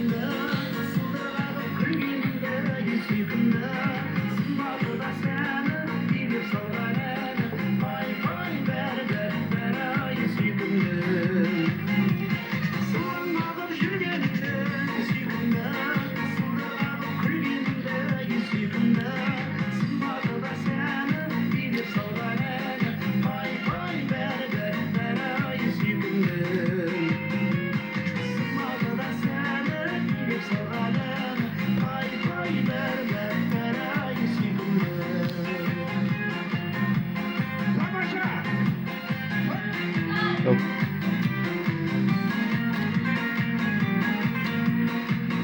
Сүйкімді, сылдыр қағып күлгеніңді, сүйкімді, сымбатты да сәні, билеп салған әні, пай, пай, бәрі, бәрі, бәрі, ай, сүйкімді. Сылаң қағып жүргеніңді, сүйкімді, сылдыр қағып күлгеніңді, сүйкімді, сымбатты да сәні, билеп салған әні, пай, пай, бәрі, бәрі, бәрі, ай, сүйкімді. Сымбатты да сәні, билеп салған әні, пай, пай, бәрі, бәрі, бәрі, ай, сүйкімді. Тамаша! Жоқ.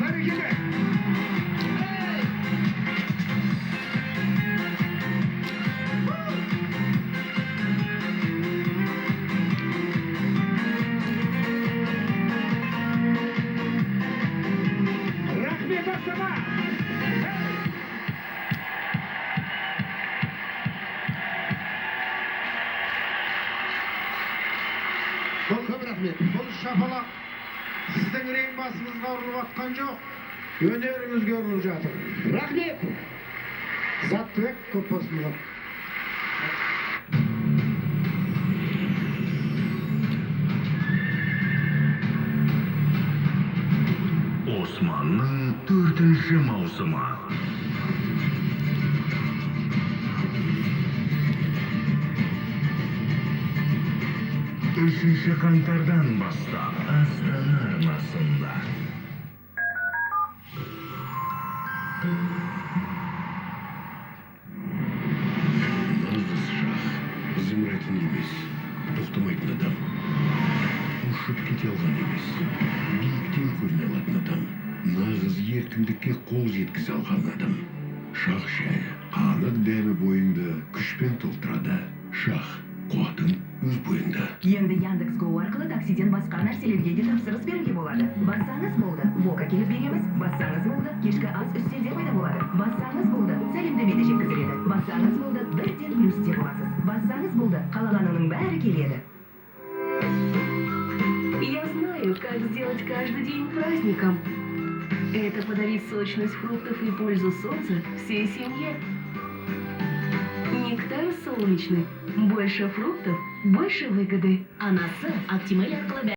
Бәрекелді! Ей! Рахмет, Астана! Ей! Бұл, көп рахмет. Бұл шапалақ сіздің рең басыңызға ұрылып жатқан жоқ, өнеріңізге ұрылып жатыр. Рахмет! Заттыбек, көп болсын, мұғалім. Османның төртінші маусымы. 3 қаңтардан бастап Астана арнасында. Нағыз шах зымырайтын емес, тоқтамайтын адам, ұшып кете алған емес, биіктен көріне алатын адам, нағыз еркіндікке қол жеткізе алған адам. Шах шайы, қанық дәмі бойыңды күшпен толтырады. Шах, қуатың өз бойыңда. Енді Яндекс Го арқылы таксиден басқа нәрселерге де тапсырыс беруге болады. Бассаңыз болды, вок әкеліп береміз. Бассаңыз болды, кешкі ас үстелде пайда болады. Бассаңыз болды, сәлемдеме де жеткізіледі. Бассаңыз болды, бірден плюсте боласыз. Бассаңыз болды, қалағаныңның бәрі келеді. Я знаю, как сделать каждый день праздником. Это подарить сочность фруктов и пользу солнца всей семье. Нектар солнечный. Больше фруктов, больше выгоды. Анасы Актимель арқылы.